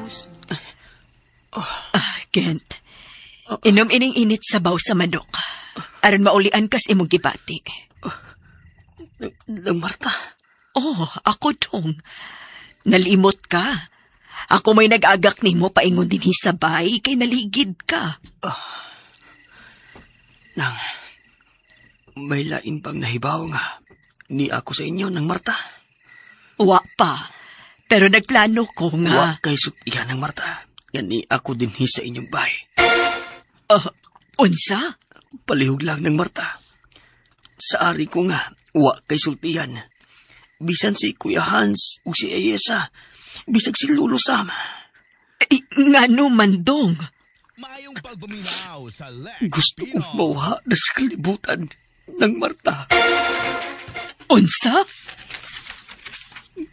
Sus. Ah, Kent. Inom ining init sabaw sa manok. Aron maulian kas imong gibati. Nang Marta. Oh, ako dong. Nalimot ka. Ako may nag-agak nimo paingon dinhi sa bay kay naligid ka. Nang, may lain bang nahibaw nga ni ako sa inyo ng Marta? Wa pa. Pero nagplano ko Wa nga. kay sutihan ng Marta. Nga ni ako dinhi sa inyong bahay. Ah, unsa? Palihog lang ng Marta. Sa ari ko nga, wa kay sultihan. Bisan si Kuya Hans ug si Ayesa, bisag si Lolo Sam. Eh, ngano man dong? Maayong pagpaminaw sa Lex Gusto kong Pino. mawha na sa kalibutan ng Marta. Unsa?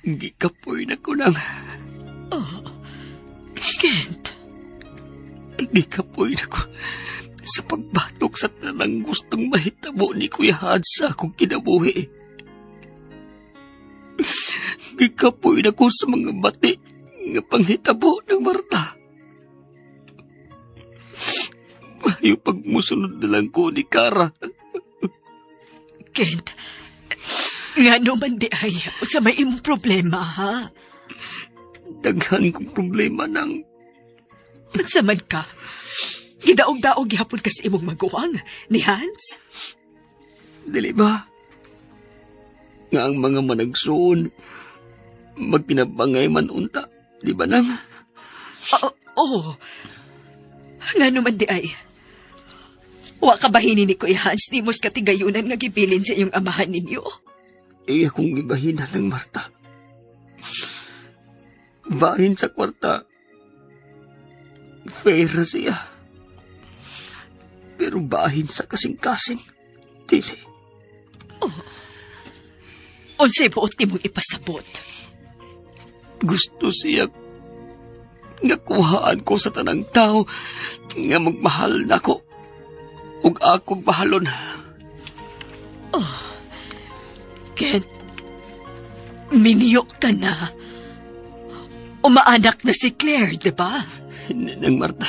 Gikapoy na ko nang, Kent. gikapoy na ko sa pagbatok sa tanang gustong mahitabo ni Kuya Hans sa akong kinabuhi. Gikapoy na ko sa mga bati nga panghitabo ng Marta. Mayo pagmusunod na lang ko ni Kara. Kent. Ngano man di ay sa may imong problema, ha? Daghan kong problema ng Unsa man ka? Gidaog-daog gihapon ka sa imong maguwang ni Hans? Dili ba? Nga ang mga managsuon, magpinabangay man unta, di ba nang? Oo. Oh, Ngano man di ay. Wa ka bahini ni Kuya Hans ni mos katigayunan nga gibilin sa iyong amahan ninyo. Iya kong gibahina ng Marta. Bahin sa kwarta. Pera siya. Pero bahin sa kasing-kasing. Dili. Unsay buot nimong ipasabot? Gusto siya nga kuhaan ko sa tanang tao nga magmahal nako ug akong mahalon. Kent, miniyok ka na. Umaanak na si Claire, di ba? Nang Marta,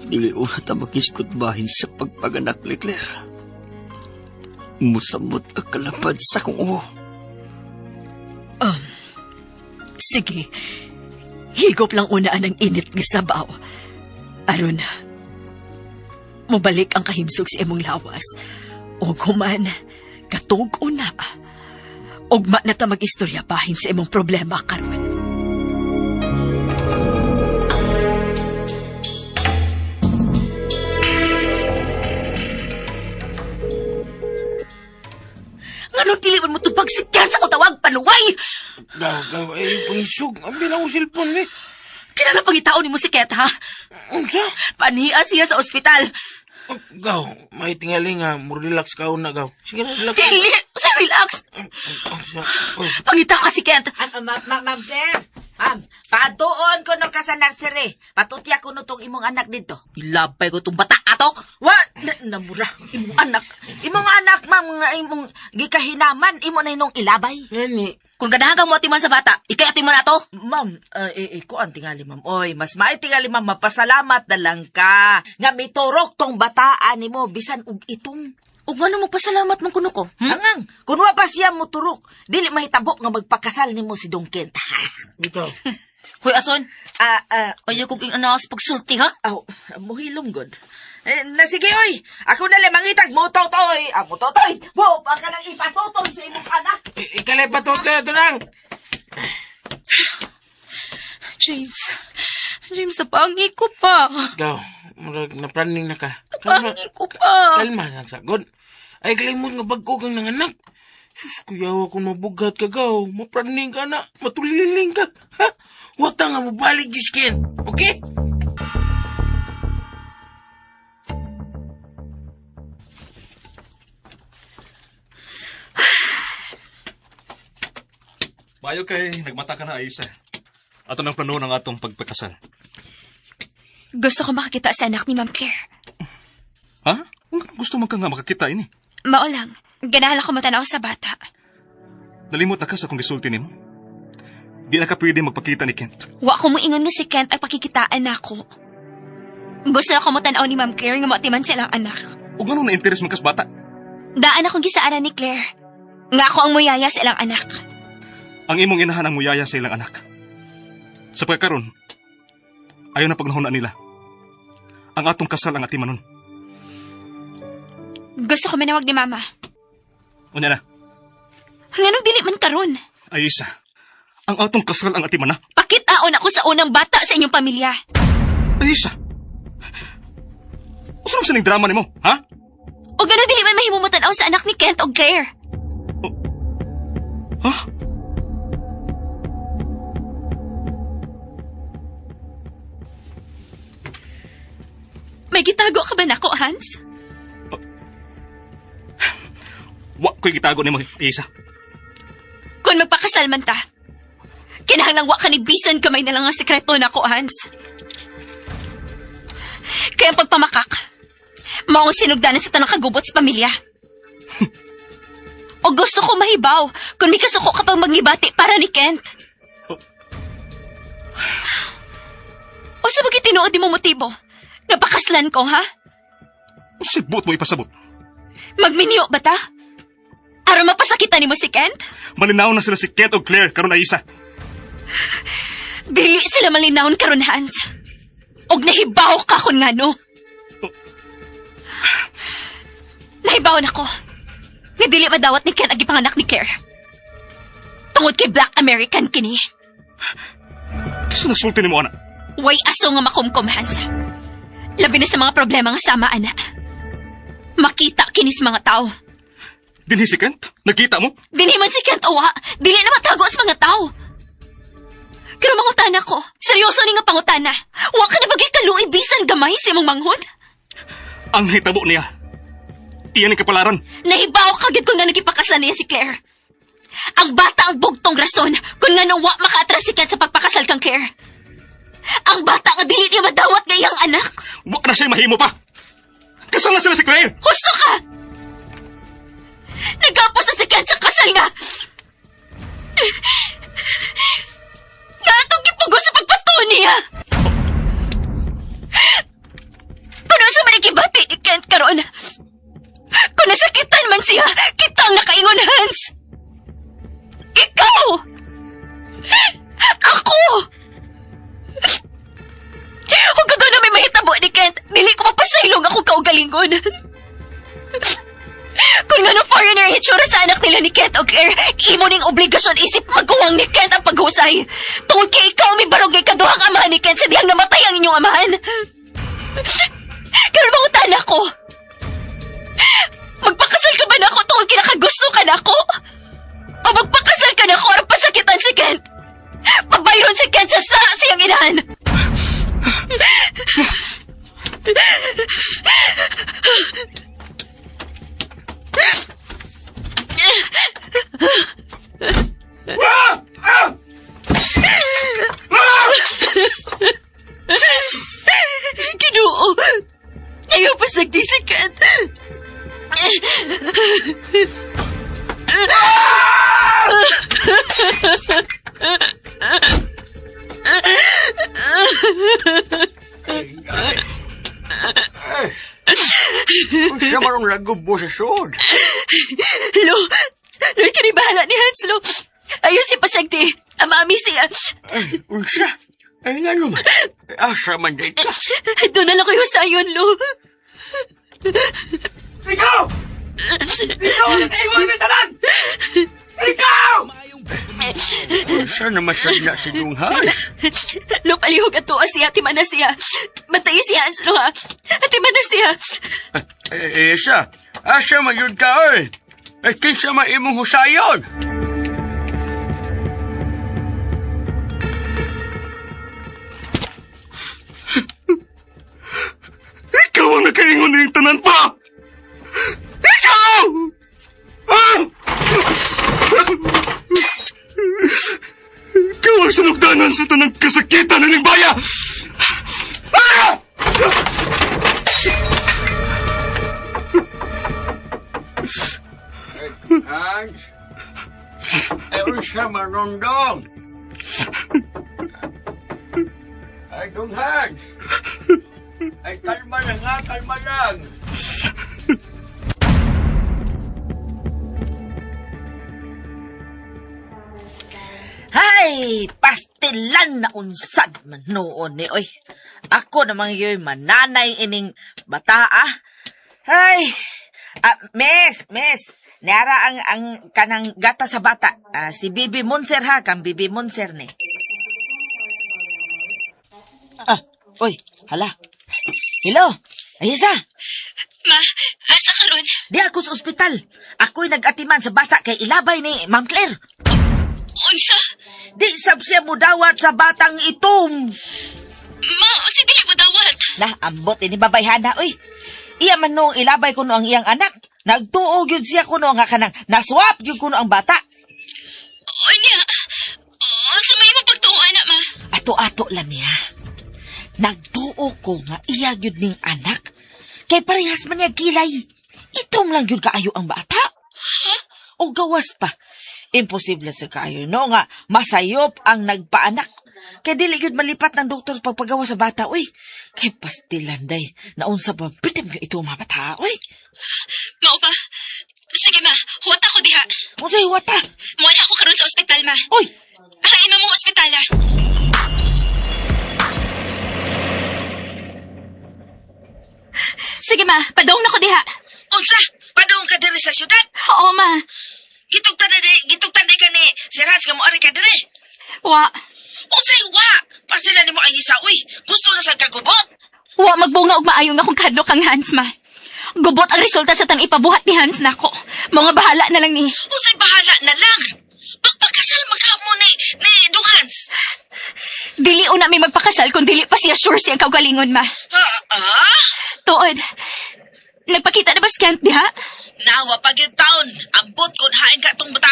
dili una ta makiskot bahin sa pagpaganak ni Claire. Musamot ang kalapad sa kong uho. Sige, higop lang unaan ang init nga sabaw. Aron, mubalik ang kahimsog sa imong lawas. O human, katug una. Ugma na ta mag-istorya bahin sa imong problema karon. Nganong dili man mo tubag si Ken sa tawag paluway? Gaw, gaw, ay, pangisog. Ang bilang ko cellphone, eh. Kilala pangitaon nimo si Ket, ha? Unsa? Panian siya sa ospital. Gaw, may tingali nga, mo relax ka una, gaw. Sige na, relax. Dili! Sa relax! Unsa? Uy, Pangita ka si Kent! Ma'am Claire, ma'am, patuon ko no ka sa nursery. Patutya ko no tong imong anak dito. Ilabay ko itong bata ato! Wa, namura, imong anak. Imong anak, ma'am, nga imong gikahinaman, imo na inong ilabay. Nani, Kung ganahan kang moatiman sa bata, ikay atiman ato! Ma'am, kuan tingali, ma'am. Oy, mas maay tingali, ma'am, mapasalamat na lang ka. Nga miturok tong bataan nimo bisan og itong. Ug ngano mo pasalamat man kuno ko? Hmm? Angang, kun wa pa siya moturok, dili mahitabo nga magpakasal nimo si Dong Kent. ikaw. Kuy Ason, Ah, ah, ayaw kong ing sa pagsulti ha? Aw, muhilom god. Eh, na sige oy, ako na lang mangitag mo totoy. Ah, mo totoy. Wo, baka nang ipatotoy sa imong anak. Eh, Ikalay pa to, ito nang. James, James, napangi ko pa. Gaw, murag napraning na ka. Kalma, Napangi ko pa. kalma, sang sagod. Ay, kalimot nga bagko kang nanganak. Sus, kuyawa kung mabugat ka, gaw. Mapraning ka na, matuliling ka. Ha? Wata nga, mabalik yung skin. Okay? Maayo kay nagmata ka na, Aisa. Ato ng plano ng atong pagpakasal. Gusto ko makakita sa anak ni Ma'am Claire. Ha? Kung gusto man ka nga makakita ini. Mao lang, ganahan ako matanaw sa bata. Nalimot na ka sa kong gisulti nimo. Di na ka pwede magpakita ni Kent. Wa ko mo ingon nga si Kent ay pakikitaan nako. Gusto ako mo tan-aw ni Ma'am Claire nga moatiman silang anak. Ug ngano na interes man kas bata? Daan akong gisaaran ni Claire. Nga ako ang muyaya sa ilang anak. Ang imong inahan ang muyaya sa ilang anak. Sa pagkakaron, ayaw na pagnahuna nila. Ang atong kasal ang atimanon. Gusto ko manawag ni Mama. Unya na, Nganong dili man karon? Ayisa. Ang atong kasal ang atimana. Pakitaon ako sa unang bata sa inyong pamilya. Ayisa. Usa man sining drama nimo, ha? O gano'n dili man mahimo mo tan-aw sa anak ni Kent o Claire. Ha? May gitago ka ba nako, Hans? Wa ko'y gitago nimo, Ayisa. Kung magpakasal man ta, kinahanglang wa ka ni bisan kamay na lang ang sekreto nako, Hans. Kaya ang pagpamakak, maong sinugdanan sa tanang kagubot sa pamilya. O gusto ko mahibaw kung may kasuko kapag maglibati para ni Kent. O sa bagay tinuod di mo motibo? Napakaslan ko, ha? Usay buot mo ipasabot. Magminyo ba ta? Aron mapasakitan nimo si Kent? Malinaw na sila si Kent o Claire karon Ayisa. Dili sila malinawon karon Hans. Og nahibaw ka kun ngano. Nahibaw nako. Nga dili madawat ni Ken ang gipanganak ni Claire. Tungod kay Black American kini. Kinsa nasulti nimo ana? Way aso nga makumkum, Hans. Labi na sa mga problema nga sama, ana. Makita kini sa mga tao. Dinhi si Kent? Nakita mo? Dinhi man si Kent owa, dili na matago sa mga tao. Pero mangutana ko, seryoso ni nga pangutana. Wa ka na bagay kaluoy bisan gamay sa imong manghod? Ang hitabo niya. Iyan ang kapalaran. Nahibaw ka gid kung nga nagipakasal niya si Claire. Ang bata ang bugtong rason kung nga wa makaatras si Kent sa pagpakasal kang Claire. Ang bata nga dili niya madawat nga iyang anak. Wa na siya mahimo pa. Kasal na sila si Claire. Husto ka! Nagapos na si Kent sa kasal nga! Nga atong gipugo sa pagpato niya! Kung sa man gibati ni Kent karon, kung nasakitan man siya, kita ang nakaingon, Hans! Ikaw! Ako! Kung gano'n may mahitabo ni Kent, dili ko mapasaylong akong kaugalingon. Kung nga foreigner ang itsura sa anak nila ni Kent o Claire, imo ning obligasyon isip maguwang ni Kent ang paghusay. Tungod kay ikaw may barog kay kaduhang amahan ni Kent sa dihang namatay ang inyong amahan. Karon mangutan ako. Magpakasal ka ba nako tungod kay nakagusto ka nako? O magpakasal ka nako aron pasakitan si Kent? Pagbayron si Kent sa siyang inahan. Ginoo! Ayaw pa sagdi si Kent. Unsa man ang lagubo sa sud? Lo, Lord, kani bahala ni Hans, lo. Ayaw si pasagdi. Amami siya. Ay, unsa? Ay, ngano man? Asa man day ka? Doon na lang kayo sa ayon, lo. Ikaw! Ikaw ang nag-iwan ni tanan! Ikaw! Maayong pagpaminaw Unsa naman sad na si Dung Hans? Lo, palihog at tuwa siya. Ati man na siya. Bantayi siya, Hans, lo, ha? Ati man na siya. Eh, Isa, asa man yun ka, oy? Ay, kinsa man imong husayon? Ikaw ang nakaingon ng tanan pa! Ikaw! Ah! Ikaw ang sinugdanan sa tanang kasakitan ng baya! Ah! Hans? Ay, unsa man nun, dong? Ay, Dong Hans! Ay, kalma lang ha, kalma lang. Hay, pastilan na unsad man noon ni oy. Ako namang yoy mananay ining bataa. Hay, ah, miss, miss. Niara ang kanang gata sa bata. Ah, si Bibi Monser ha, kang Bibi Monser ni. Ah, oy, hala. Hello. Ayesa, Ma, asa karon? di ako sa ospital. Ako'y nag-atiman sa bata kay ilabay ni Ma'am Claire. Unsa? Di sab siya mudawat sa batang itom. Ma, unsa dili mo dawat? Nah, ambot ini babayhana oy. Iya man noong ilabay kuno ang iyang anak. Nagtuo gyud siya kuno nga kanang naswap gyud kuno ang bata. Unya. Unsa may imong pagtuo ana, ma? Ato-ato lang niya. Nagtuo ko nga iya gyud ning anak. Kay parehas man niya kilay. Itom lang gyud kaayo ang bata. O gawas pa. Imposible sa kaayo no nga masayop ang nagpaanak. Kay dili gyud malipat ng doktor pagpagawa sa bata uy. Kay pastilan day naunsa pa bitim ka ito mga bata uy. Mao ba? Sige ma, huwat ako diha. Unsay huwata? Muana ako karon sa ospital, ma. Uy, Hain mo mong ospital, ah. Sige ma, padong na ko diha. Unsa? Padung ka diri sa syudad? Oo ma. Gitugtan na di, gitugtan di ka ni Sir Hans nga moari ka diri. Wa. Unsay wa? Pasila nimo ay isa uy. Gusto na sa kagubot. Wa magbunga og maayo nga akong kahadlok kang Hans ma. Gubot ang resulta sa tang ipabuhat ni Hans nako. Mga bahala na lang ni. Unsay bahala na lang. Pagpakasal magkamo ni Dung Hans. Dili una may magpakasal kung dili pa siya sure siyang kaugalingon ma. Ha? Ah? Tuod. Nagpakita na ba si Kent diha? Nawa pag yung taon. Ambot kung hain ka tong bata.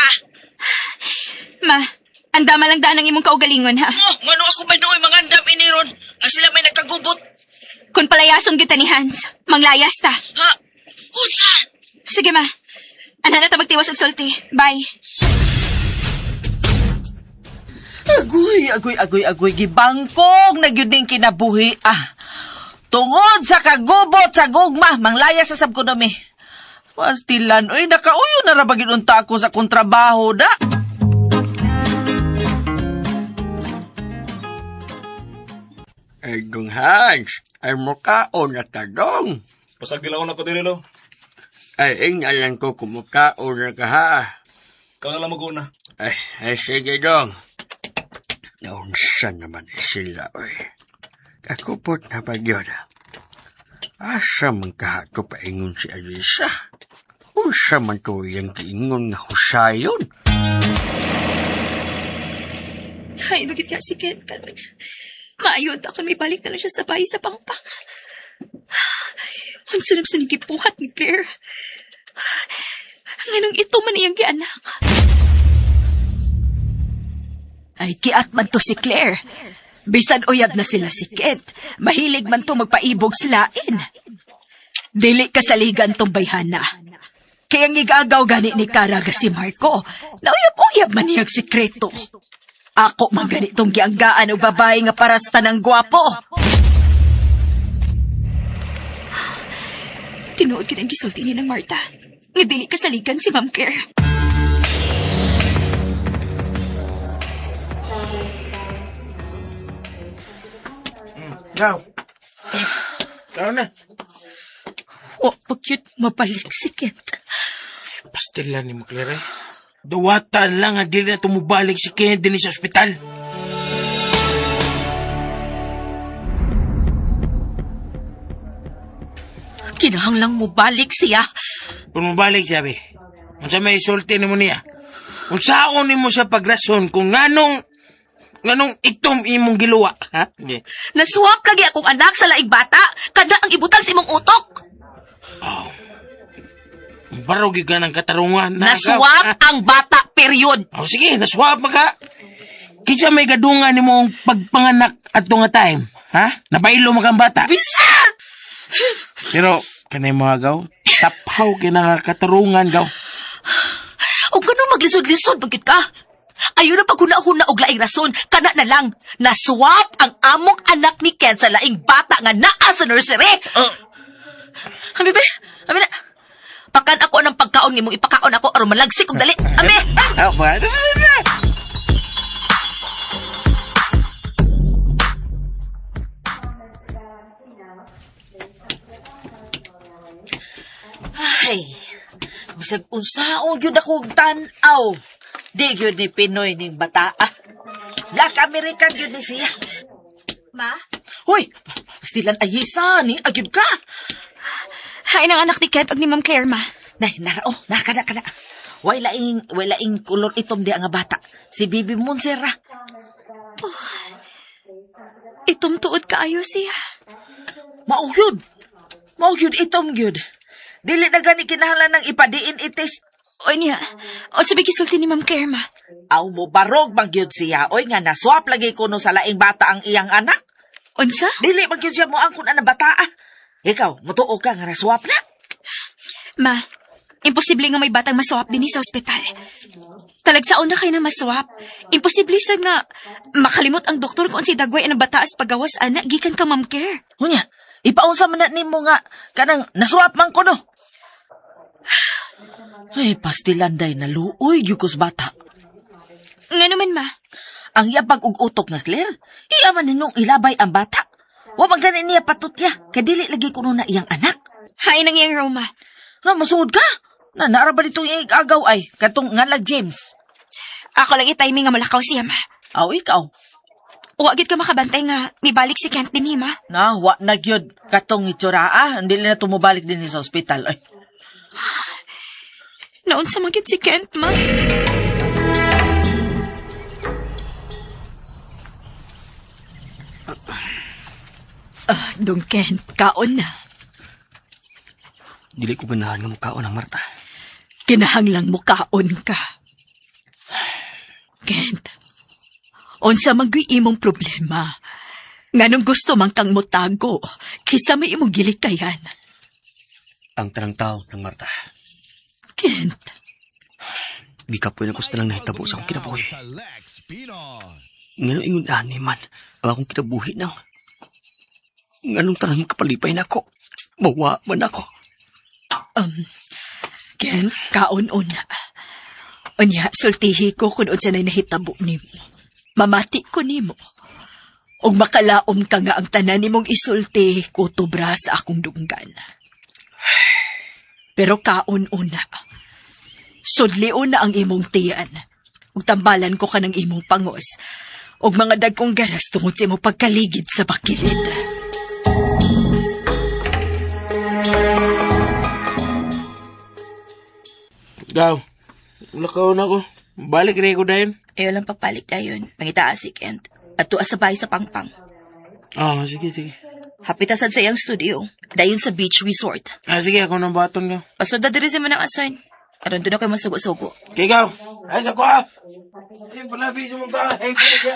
Ma, andama lang daan ang imong kaugalingon ha. Oh, ngano ako ba nooy mga andam iniron? Nga sila may nagkagubot. Kung palayason kita ni Hans, manglayas ta. Ha? Unsa? Sige ma. Ana na ta magtiwas og sulti. Bye. Agoy, agoy, agoy, agoy, gibangkong na gyud ning kinabuhi ah. Tungod sa kagubot sa gugma, manglaya sa sabkonomi. Pastilan, oy, nakauyo na ra ba gyud unta ako sa akong trabaho da. Ay, Dong Hans, ay mukhaon na ka, Dong. Pasag dilaon ako diri lo. Ay, ingalan ko kumukhaon na ka, ha. Ikaw na lang mag-una. Ay, ay, sige, Dong. Naunsa naman sila, oy. Kakupot na ba yun? Asa man kahato paingon si Alisa? Unsa man to iyang giingon nga husayon? Ay, bakit ka si Ken karon? Maayo ta kun may balik na lang siya sa bahay sa pangpang. Unsa nang sinigipuhat ni Claire? Nganong ito man iyang gianak. Ay, kiat man to si Claire. Bisan uyab na sila si Kent. Mahilig man to magpaibog sa lain. Dili kasaligan tong bayhana. Kaya ang igagaw gani ni Karaga si Marco, nauyab-uyab man niyang sikreto. Ako man ganitong gianggaan og babae nga para sa tanang gwapo. Tinuod gid ang gisulti ni ng Marta. Nga dili kasaligan si Ma'am Claire. Gaw. Gaw na. Wa pa cute mabalik si Kent. Pastilan ni mo, Claire. eh. Duwatan lang nga dili na tumubalik si Ken din sa ospital. Kinahanglang mobalik siya. Kung mubalik siya, be. Unsa may sulti nimo niya? Unsaon nimo siya pagrason kung nganong itom imong giluwa, ha? Hindi. Naswap lagi akong anak sa laing bata. Kada ang ibutang sa imong utok. Oh. Baro gyud ka ng katarungan. na, Naswap gaw, ha? ang bata, period. Oh, sige, naswap ka. Kinsa may gadungan nimo ang pagpanganak adto nga time, ha? Nabailo man kang bata. Bisa! Pero kanay mo gaw, taphaw kina nga katarungan gaw. O ganun maglisod-lisod, bagit ka. Ayo na paghuna-huna og laing rason, kana na lang. Naswap ang among anak ni Ken sa laing bata nga naa sa nursery. Ami be, ami na. Pakan ako ng pagkaon imong ipakaon ako aron malagsik og dali. Ami. Ah, ba? Ay, bisag unsaon gyud ako og tan-aw. Di gyud ni Pinoy ning bataa. Black American gyud ni siya. Ma? Hoy, pastilan ayisa ni agyud ka. Hain ang anak ni Kent og ni Ma'am Claire, ma. Nay, nara oh, naka na kana. Way laing kulor itom di ang bata. Si Bibi Monsera. Itom tuod kaayo siya. Mao gyud. Mao gyud itom gyud. Dili na gani kinahanglan ng ipadiin i-test. O niya, o sabi gisulti ni Ma'am Claire, ma. Aw mo barog man gyud siya. Oy nga naswap lagi kuno sa laing bata ang iyang anak. Unsa? Dili man gyud siya moangkon ana bata. Ah. Ikaw, mutuo ka nga naswap na. Ma, imposible nga may batang maswap dinhi sa ospital. Talagsaon na kayo na maswap. Imposible sad nga makalimot ang doktor kung si dagway ang bataas pagawas ana gikan ka Ma'am Claire. Unya, ipaunsa man na nimo nga kanang naswap man kuno. Ay, pastilan day naluoy gyud kus bata. Nga naman, ma. Ang yabag og utok nga Claire, iya man ninong ilabay ang bata. Wa man gani niya patutya, kay dili lagi kuno na iyang anak. Hain ang iyang Roma. Na masuod ka. Na naara ba ditong agaw ay katong ngalag James. Ako lang i-timing nga malakaw siya, ma. Aw ikaw. Wa gid ka makabantay nga mibalik si Kent dinhi, ma. Na wa na gyud katong itsura ah, hindi na tumubalik din sa ospital. Ay, Naunsa man gid si Kent, ma. Ah, Dong Kent, kaon na. Dili ko ganahan nga mukaon ang Marta. Kinahanglang mo kaon ka. Kent, unsa man gyud imong problema? Nganong gusto man kang motago, kisa may imong gilikayan. Ang tanang tao ng Marta. Kent, Di ka pwede ko sa tanang nahitabo sa akong kinabuhi. Nganong ingon ani man ang akong kinabuhi nang. Nganong tanang kapalipay na ako. Mawa man ako. um, Kent, kaon una. Unya, sultihi ko kung unsa na'y nahitabo nimo. Mamati ko nimo. Ug makalaom ka nga ang tanan nimong isulti kutubra sa akong dunggan. Pero kaon una. Sudlion na ang imong tiyan. Ug tambalan ko ka ng imong pangos. Ug mga dagkong garas tungod sa imong pagkaligid sa bakilid. Gaw, lakaw na ko. Balik rin ko dayon. Ayaw lang pagpalit dayon. Mangita si Kent. At tuwa sa bahay sa Pangpang. Ah, sige, sige. Hapitasad sa iyang studio. Dayon sa beach resort. Ah, sige, ako nang baton ka. Pasod na diri sa mo ng asan. Aron doon ako masugo-sugo. Kay gaw, ay sa ko ah. Ay, palabi sa mong ka. Ay, palabi.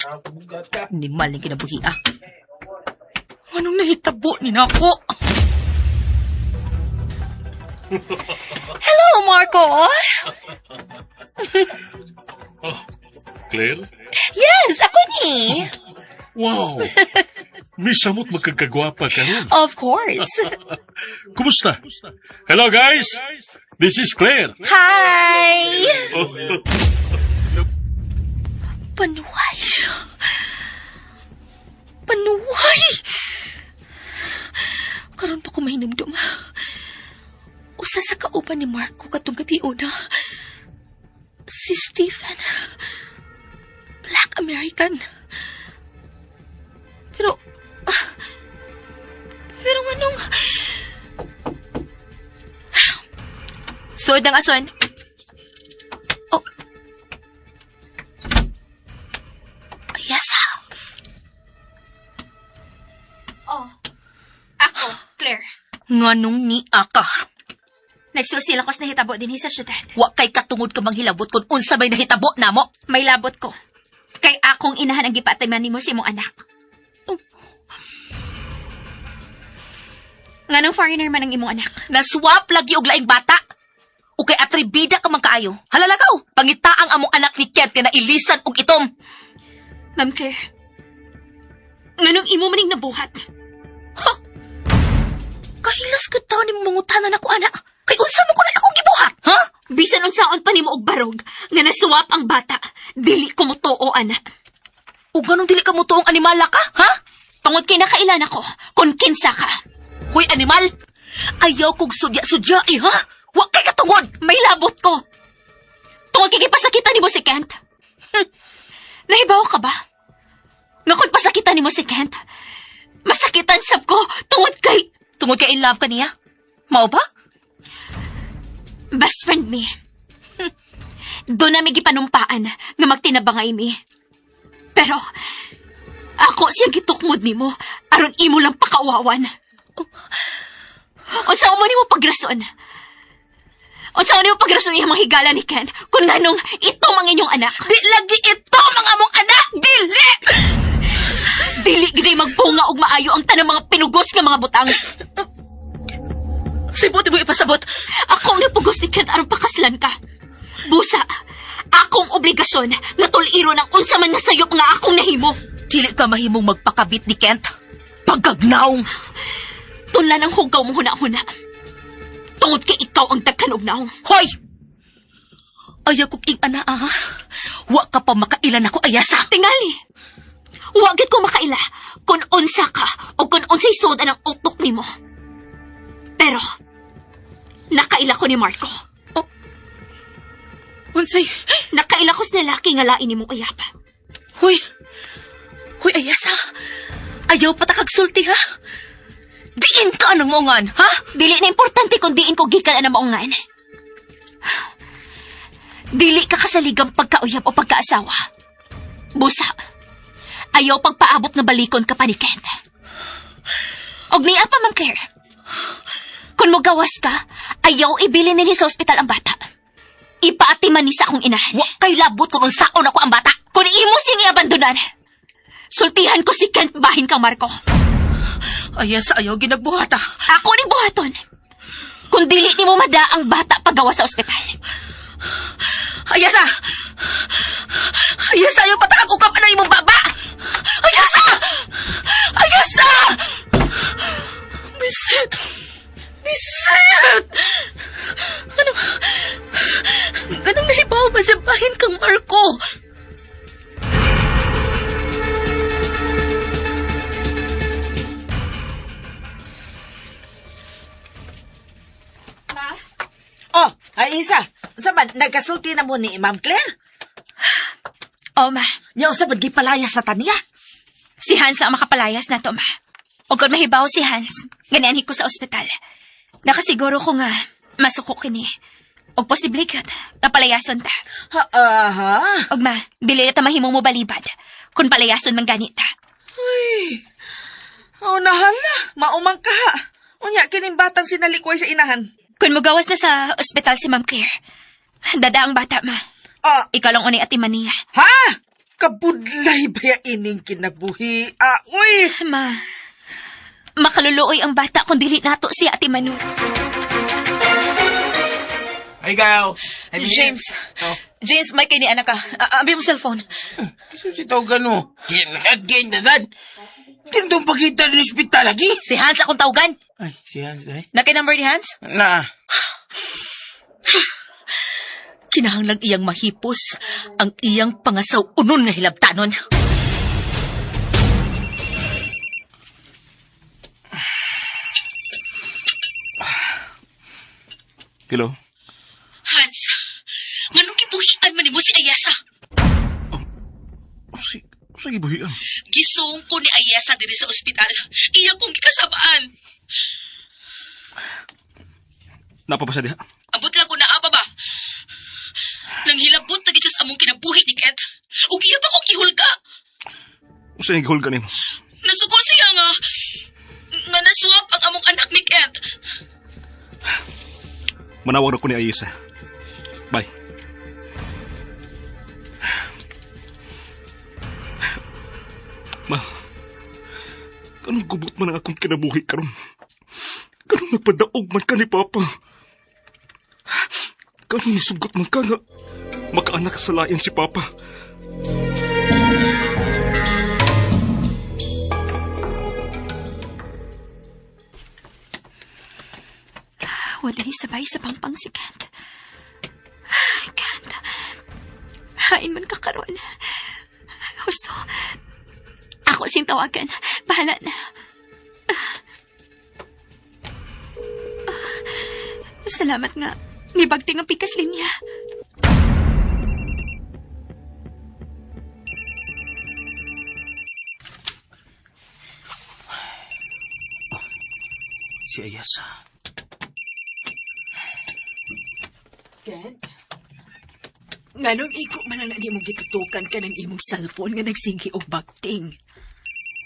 Ah, bugat ka. Hindi maling kinabuhi ah. Anong nahitabo ni nako? Hello, Marco! Claire? Yes, ako ni! Wow! Misamot magkagkagwapa ka ron. Of course! Kumusta? Hello, guys! This is Claire. Hi! Panuway! Panuway! Karon pa ko mahinumdum. Usa sa kauban ni Marco katong gabi una. Si Stephen. Black American. Pero... Pero anong... Suod ang ason. Oh. Yes. Oh. Ako, Claire. Nganong ni aka? Nagsulsil ako sa nahitabo dinhi sa syudad. Wa kay katungod ka manghilabot kung unsa may nahitabo namo. May labot ko. Kay akong inahan ang gipatiman nimo sa imong anak. Oh. Nganong foreigner man ang imong anak? Naswap lagi og laing bata. O kay atribida ka man kaayo. Halalagaw, pangita ang among anak ni Kent nga nailisan og itom. Ma'am Claire, nganong imo maning nabuhat? Ha? Kahilas ko taon ni mangutanan ako, anak. Kay unsa mo ko na akong gibuhat, ha? Bisan unsaon pa nimo og barog nga nasuwap ang bata, dili ko motoo, anak. O ganong dili ka mo tuong animala ka, ha? Tungod kay nakailan ako kung kinsa ka. Hoy, animal! Ayaw kog sudya-sudya, eh, ha? Wa kay katungod! May labot ko. Tungod kay gipasakitan nimo si Kent. Nahibaw ka ba? Nga kung pasakitan nimo si Kent, masakitan sab ko tungod kay Tungod kay in love ka niya? Mao ba? best friend me. Doon nami gipanumpaan nga magtinabangay mi. Pero ako siyang gitukmod nimo aron imo lang pakauwawan. Unsa mo nimo pagrason? Unsa nimo pagrason iyang mga higala ni Ken kung nanong ito ang inyong anak? Di lagi ito, mga mong anak! Dili! Dili gid magbunga og maayo ang tanang mga pinugos nga mga butang. Sibot mo ipasabot. Ako ang napugos ni Kent aron pakaslan ka. Busa, akong obligasyon nga tul-iro ng unsa man nga sayop nga akong nahimo. Dili ka mahimong magpakabit ni Kent. Pagkagnaong! Tunlan ang hugaw mo huna-huna. Tungod kay ikaw ang daghan og naong. Hoy! Ayaw kong ing ana, ah. Wa ka pa makailan ako, ayasa. Tingali. Wa gid ko makaila kung unsa ka o kung unsay sud ang utok nimo. Pero nakaila ko ni Marco. Unsay? Nakaila ko sa lalaki nga lain nimong uyab. Hoy! Hoy, ayasa! Ayaw pa ta kagsulti, ha? Diin ka ng maungan, ha? Dili na importante kung diin ko gikan ang maungan. Dili ka kasaligang pagkauyab o pagkaasawa. Busa, ayaw pagpaabot nga balikon ka pa ni Kent. Og niya pa, Ma'am Claire. Kung mugawas ka, ayaw ibilin nini sa ospital ang bata. Ipaatiman ni sa akong inahan. Wa kay labot kung unsaon ako ang bata. Kung imo siyang iabandonan, sultihan ko si Kent bahin kang Marco. Ayasa, ayaw ginagbuhat, ah. Ako ni buhaton. Kung dili nimo mada ang bata pagawa sa ospital. Ayasa! Ayasa, ayaw patakag ukap na imong baba! Ayasa! Ayasa! Bisit! Bisit! Ano? Ganong nahibaw ba sa bahin kang Marco? Oh, ay Isa, unsa man nagkasulti na mo ni Ma'am Claire? Oh, ma. Nya unsa man gipalayas na ta niya? Si Hans ang makapalayas na to, ma. O kung mahibaw si Hans, ganianhi ko sa ospital. Nakasiguro ko nga, masuko kini. O posible yun, kapalayason ta. Ha, aha. Og ma, dili na ta mahimong mo balibad. Kung palayason man ganit ta. Ay. Oh, nahala, maumang ka. Unya kining batang sinalikway sa inahan. Kung mugawas na sa ospital si Ma'am Claire, dada ang bata, ma. Ah, Ikaw lang unay atiman niya. ha? Kabudlay ba ya ining kinabuhi? Ah, uy. Ma, makaluluoy ang bata kung dili nato siya ati Manu. Ay, ikaw. Ay, James. Oh. James, may kay ni anak ka. Abi mo cellphone. Kasi si tawagan mo. Kinasad, kinasad. Tinutong pagkita ng ospital lagi. Si Hans akong tawagan. Ay, si Hans eh. Nakay number ni Hans? Na. Kinahanglang iyang mahipos ang iyang pangasaw unon nga hilabtanon. Hello? Hans, nganong gibuhian man nimo si Ayasa? Sige, buhian. Gisuong ko ni Ayasa diri sa ospital. Iya kong gikasabaan. Napa pa siya diha? Abot lang ko naa pa ba? Nanghilabot na gid siya sa among kinabuhi ni Kent. Ug iya pa ko gihulga. Usa yung gihulga nimo. Nasuko siya nga nga naswap ang among anak ni Kent. Manawag na ko ni Ayesa. Bye. Ma, kanong gubot man ang akong kinabuhi karon? Kanong nagpadaog man ka ni Papa? Kano nisugot man ka nga makaanak sa lain si Papa. Wa dinhi sabay sa pangpang si Kent. Ay, Kent. Hain man ka karon. Husto. Ako sing tawagan. Bahala na. Salamat nga. Nibagting ang pikas linya. Si Ayasa. Kent? Nganong iko man lang na nimong gitutukan ka ng imong cellphone nga nagsigi og bagting.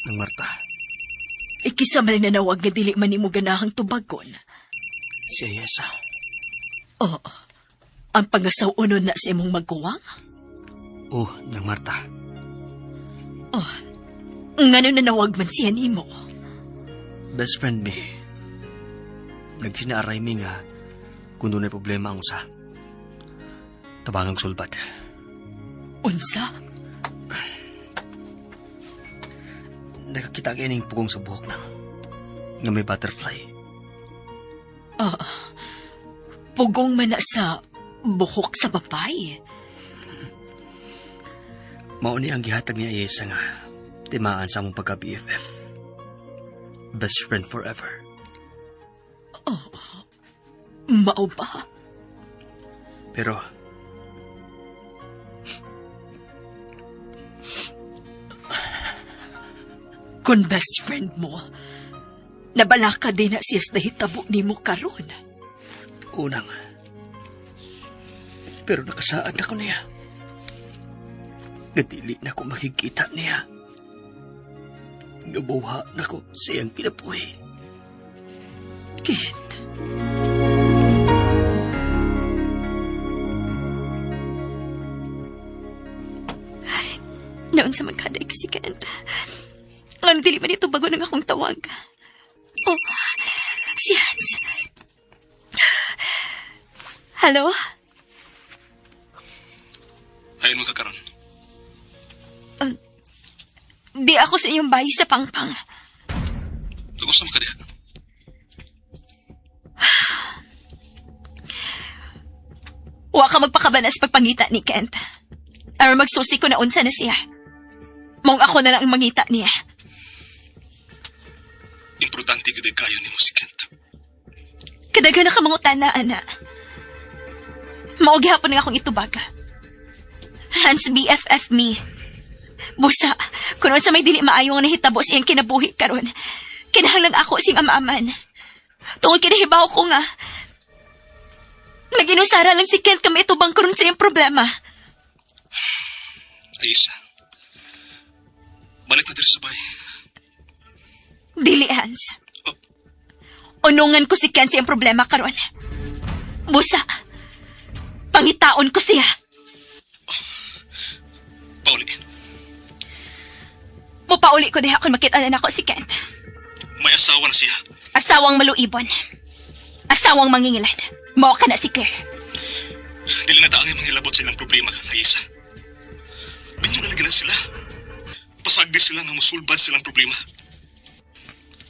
Nang Marta, Ikisa man lang nanawag nga dili man nimo ganahang tubagon. Si Ayasa. Oo. Ang pangasaw-unon na sa imong maguwang? Oh, nang Marta. Oh. Ngano nanawag man siya nimo? Best friend me. Nagsinaaray mi nga kung doon ay problema ang usa. Tabangang sulbad. Unsa? Nakakita ka ining pugong sa buhok na. Nga may butterfly. Ah. Pugong man na sa buhok sa babae. Mao ni ang gihatag ni Ayesa nga timaan sa among pagka-BFF. Best friend forever. Oh. Mao ba? Pero Kung best friend mo, nabalaka din na siya sa nahitabo nimo karon. Unang. Pero nakasaad na ko niya. Gadili na ko makikita niya. Gabuha na ko siyang kinabuhi. Kent. Noon sa magkaday ko si Kent. Ngano dili man ito bago ng akong tawag. Oh, si Hans. Hello? Ayon mo ka karon. Di ako sa iyong bahay sa pangpang. Tugos na ka diha. Wa ka magpakabanas pagpangita ni Kent. Aron magsusi ko na unsa na siya. Mong ako na lang ang mangita niya. Importante gud kayo nimo si Kent. Kadaghan na ka mangutana, ana. Mao gihapon nga akong itubag. Hans BFF me. Busa, kuno sa may dili maayo nga nahitabo sa iyang kinabuhi karon. Kinahanglan ako sing amaman. Tungod kinahibaw ko nga naginusara lang si Kent kami itubang karon sa iyang problema. Ayesa. Balik na diri sa bay. Dili, Hans. Unungan ko si Ken sa iyang problema karon. Busa, pangitaon ko siya. Pauli. Mupauli ko diha kung makita na nako si Kent. May asawa na siya. Asawang maluibon. Asawang mangingilad. Mao ka na si Claire. Dili na taang mangilabot sa ilang problema, Ayesa. Binyo na lagi na sila. Pasagdi sila nga musulbad silang problema.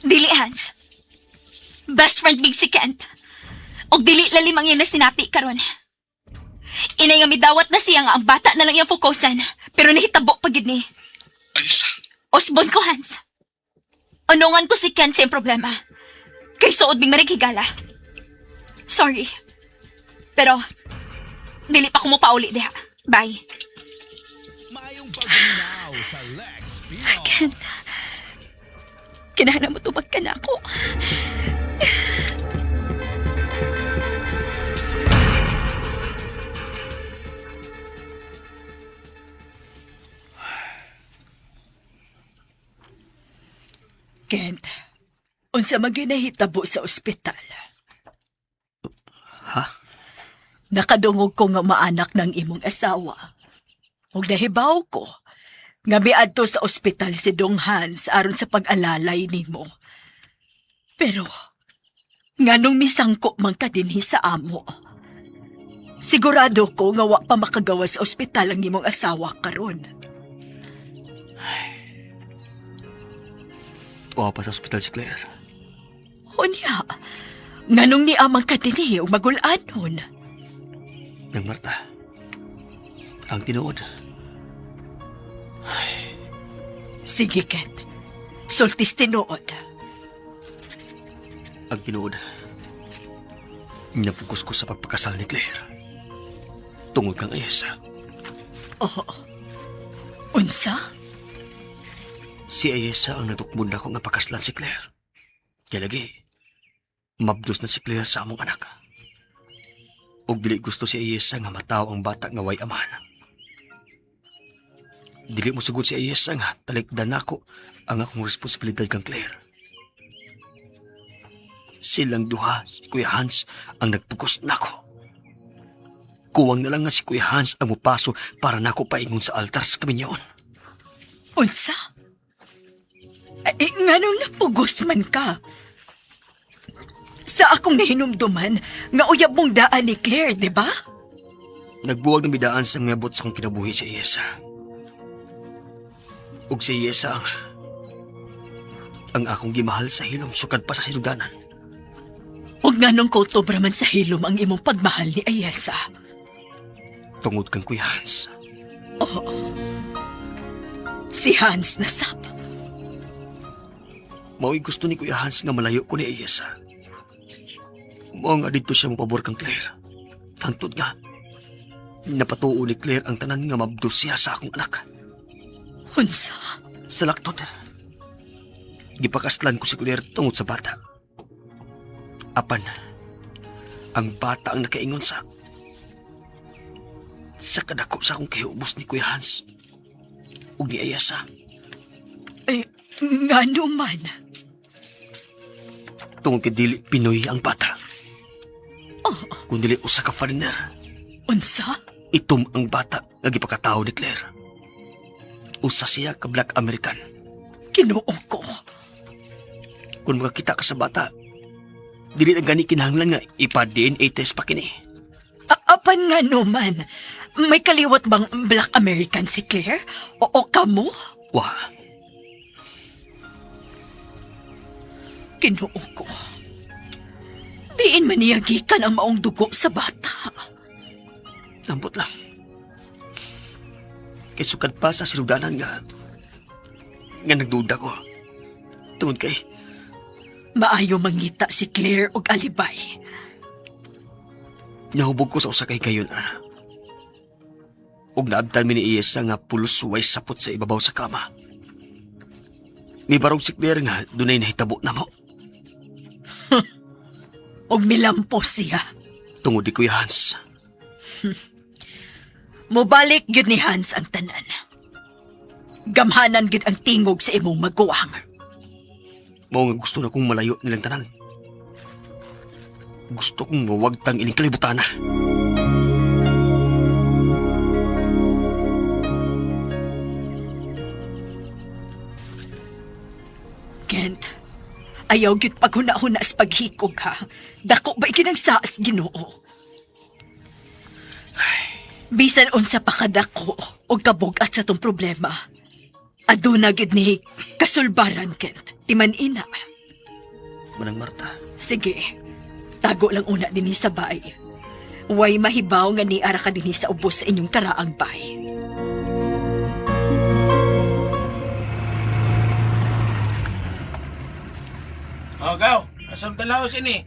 Dili, Hans. Best friend mig si Kent. Og dili lalim ang iyang nasinati karon. Inay nga midawat na siya nga ang bata na lang iyang fokusan. Pero nahitabo pa gid ni. Ayesa. Osbon ko, Hans. Unungan ko si Kent sa iyang problema. Kay suod ming marighigala. Sorry. Pero, dili pa ko mo pauli diha. Bye. Maayong pagminaw sa Lex Pinoy. Kent, kinahanglan mo tubag ka na ako. Kent, unsa man gyud nahitabo sa ospital? Ha? Nakadungog ko nga maanak ng imong asawa. Ug nahibaw ko nga miadto sa ospital si Dong Hans aron sa pag-alalay nimo. Pero nganong misangko man ka dinhi sa amo? Sigurado ko nga wa pa makagawa sa ospital ang imong asawa karon. Tuwa pa sa ospital si Claire. Unya, nganong ni amang ka dinhi ug magulanon? Nang Marta, ang tinuod, Sige, Kent. Sultis tinuod. ang tinuod. Napugos ko sa pagpakasal ni Claire. Tungod kang Ayesa. Oo. Unsa? Si Ayesa ang natukmod na ako nga pakaslan si Claire. Kaya lagi, mabdos na si Claire sa among anak. Ug dili gusto si Ayesa nga mataw ang bata nga way amahan. Dili mo sugod si Ayesa nga talikdan nako ang akong responsibilidad kang Claire. Silang duha, si Kuya Hans, ang nagpugos nako. Kuwang na lang nga si Kuya Hans ang mupaso para nako paingon sa altar sa kaminyoon. Unsa? Ay, nganong napugos man ka? Sa akong nahinumduman, nga uyab mong daan ni Claire, di ba? Nagbuwag ng bidaan sa ngabot sa akong kinabuhi si Iyesa. Ug si Iyesa ang akong gimahal sa hilom sukad pa sa sinudanan. Ug nganong kultobra man sa hilom ang imong pagmahal ni Ayesa. Tungod kang Kuya Hans. Oo. Si Hans nasap. Mao'y gusto ni Kuya Hans nga malayo ko ni Iyesa. Mao nga dito siya mopabor kang Claire. Hangtod nga, napatuo ni Claire ang tanan nga mabdos siya sa akong anak. Unsa? Sa laktod, gipakaslan ko si Claire tungod sa bata. Apan, ang bata ang nakaingon sa kadako sa akong kiubos ni Kuya Hans ug ni Ayasa. Ay, ngano man. Tungod kay dili Pinoy ang bata. Kung dili usa ka foreigner, Unsa? itom ang bata nga gipakatawo ni Claire. Usa siya ka Black American. Kinoo ko. Kung makakita ka sa bata, dili na gani kinahanglan nga ipa-DNA test pa kini. Apan nga man, may kaliwat bang Black American si Claire? O kamo? Wa, Kinoo ko. Diin man niya gikan ang maong dugo sa bata. lambot lang. Kay sukad pa sa sinudanan nga nga nagduda ko. Tungod kay Maayo mangita si Claire og alibay. nahubog ko sa usa kay gayon ana. Ug naabtan mi ni Iyesa nga pulos way sapot sa ibabaw sa kama. Mibarog si Claire nga dunay nahitabo na mo. Og milampo siya. Tungod ni Kuya Hans. Mobalik gyud ni Hans ang tanan. Gamhanan gyud ang tingog sa imong maguwang. Mao nga gusto na kong malayo nilang tanan. Gusto kong mawagtang ining kalibutan na. Kent, ayaw gyud paghuna-huna sa paghikog ha. Dako ba ikinang saas Ginoo? Bisan unsa pa kadako og kabugat sa tong problema. Aduna gyud ni kasulbaran Kent. Timan-ina. Manang Marta, Sige, tago lang una dinhi sa bay. Way mahibaw nga ni ara ka dinhi sa ubos sa inyong karaang bay. O, gaw. Asam tanaw sini.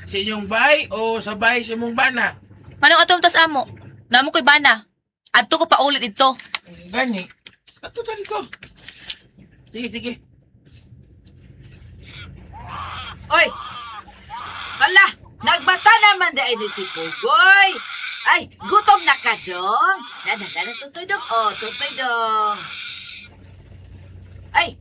Sa inyong bahay o sa bahay sa imong bana? Manong atong tas amo. Namo ko'y bana. Adto ko pa ulit dito. Gani. Ato ta dito. Sige, sige. Oy! Hala, nagbata naman dahil ni si Pugoy. Ay, gutom na ka dong. Dana, dana, tutoy dong. Oh, tutoy dong. Ay,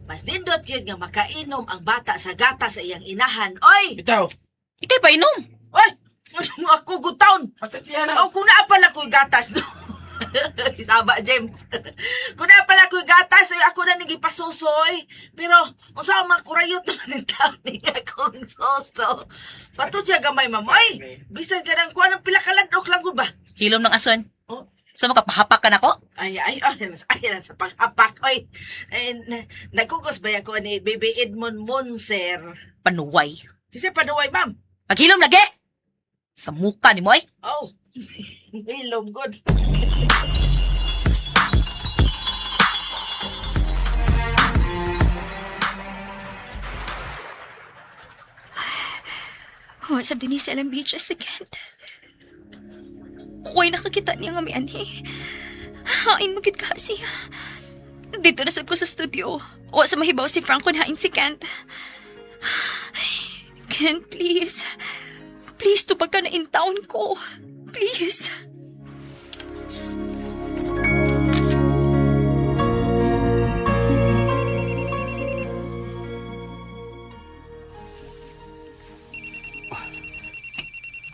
mas nindot yun nga makainom ang bata sa gata sa iyang inahan. Oy! Bitaw. Ikay pa inom. Oy! Anong ako gutaon? Atatiana. Oh, kung naa pala ko'y gatas do. Tama, James. Kuna pala ko'y gatas, oy, ako na nang ipasusoy. Pero, unsa ang mga kurayot naman ng taon ni akong soso. Patod siya gamay, ma'am. Oy, bisan ka ng kuha ng pila kaladok lang ko ba? Hilom ng ason. Oh. So makapahapak ka nako? Ay, ay, ay, ay, ay, sa panghapak, oy. Ay, nagkugos ba ako ni Baby Edmond Monser? Panuway. Kasi panuway, ma'am. Paghilom lagi! Sa muka ni mo ay. Oh, hilom, good. Oh, sab dinhi sa ilang beach si Kent. Uy, nakakita niya nga may anhi. Hain mo gid ka siya. Dito na sab ko sa studio. O sa mahibaw si Franco hain si Kent. Kent, please. Please, tupag ka na in town ko. Please.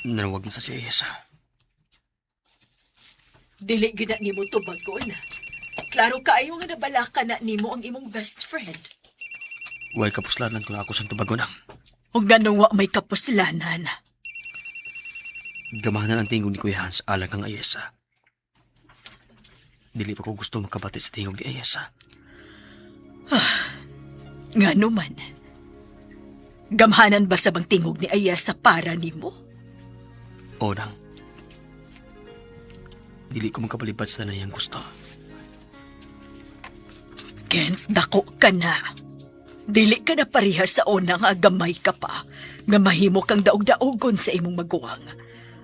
Nanawag na sa si Ayesa. Dili gyud na nimo tubagon. Klaro kaayo nga nabalaka na nimo ang imong best friend. Huwag kapuslanan ko na ako sa tubagon ang. Ug nganong wa may kapuslanan. Gamahanan ang tingog ni Kuya Hans alang kang Ayesa. Dili pa ko gusto makabati sa tingog ni Ayesa. Ngano man. Gamhanan ba sa bang tingog ni Ayesa para nimo? O nang. Dili ko magkabalibad sa tanan niyang gusto. Kent, dako ka na. Dili ka na pareha sa una nga gamay ka pa, nga mahimo kang daog-daogon sa imong maguwang.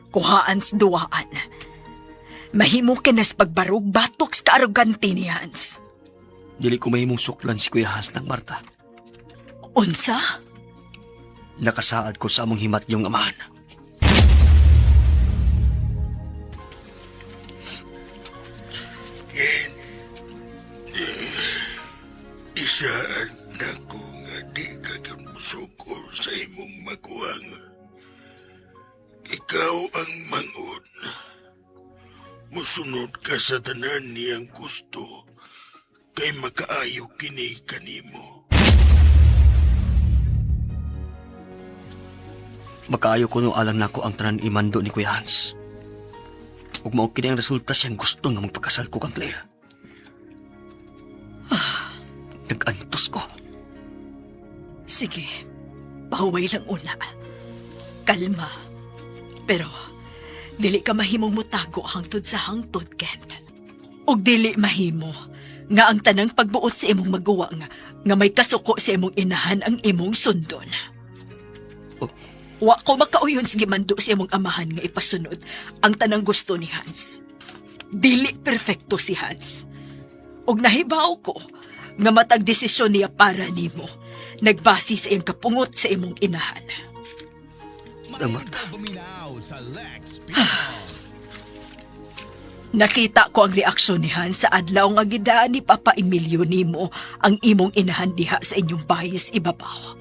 Kuhaan sa duwaan. Mahimo ka na sa pagbarog batok sa kaarogante ni Hans. Dili ko mahimong suklan si Kuya Hans ng Marta. Unsa? Nakasaad ko sa among himat yung amahan. Isaad na ko nga di ka gyud mosuko sa imong maguwang. Ikaw ang mangon. Musunod ka sa tanan niyang gusto kay makaayo kini kanimo. Makaayo ko no alang nako ang tanan imando ni Kuya Hans. Ug mao kini ang resulta siyang gusto nga magpakasal ko kang Claire. Nag-antos ko. Sige, pahuway lang una. Kalma. Pero, dili ka mahimong mutago hangtod sa hangtod, Kent. Ug dili mahimo nga ang tanang pagbuot sa imong maguwang nga may kasuko sa imong inahan ang imong sundon. Oh. Wa ko makauyon sa gimando sa imong amahan nga ipasunod ang tanang gusto ni Hans. Dili perpekto si Hans. Ug nahibaw ko nga matag desisyon niya para nimo nagbase sa iyang kapungot sa imong inahan. Maayong pagpaminaw sa Lex Pinoy. Nakita ko ang reaksyon ni Hans sa adlaw nga gidaan ni Papa Emilio nimo ang imong inahan diha sa inyong bayis ibabaw.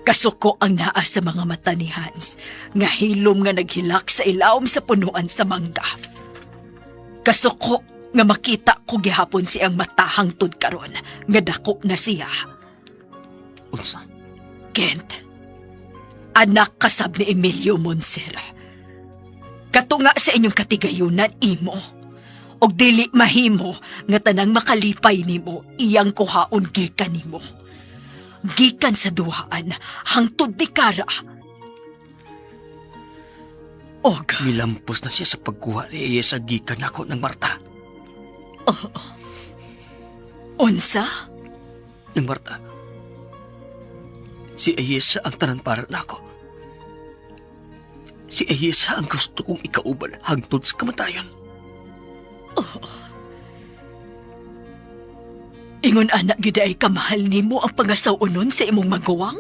Kasuko ang naa sa mga mata ni Hans, nga hilom nga naghilak sa ilawom sa punuan sa mangga. Kasuko nga makita ko gihapon siyang mata hangtod karon nga dako na siya. Unsa? Kent, anak kasab ni Emilio Monsera. Katunga sa inyong katigayunan, imo. Og dili mahimo nga tanang makalipay nimo, iyang kuhaon gikan nimo. Gikan sa duhaan, hangtod ni Kara. Og, Milampos na siya sa pagkuha ni Ayesa gikan nako ng Marta. unsa? Ng Marta. Si Ayesa ang tanan para nako. Si Ayesa ang gusto kong ikauban hangtod sa kamatayon. Ingon anak gyud ay kamahal nimo ang pangasaw-unon sa imong maguwang?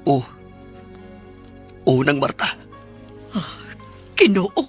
O. O ng Marta. Kinoo.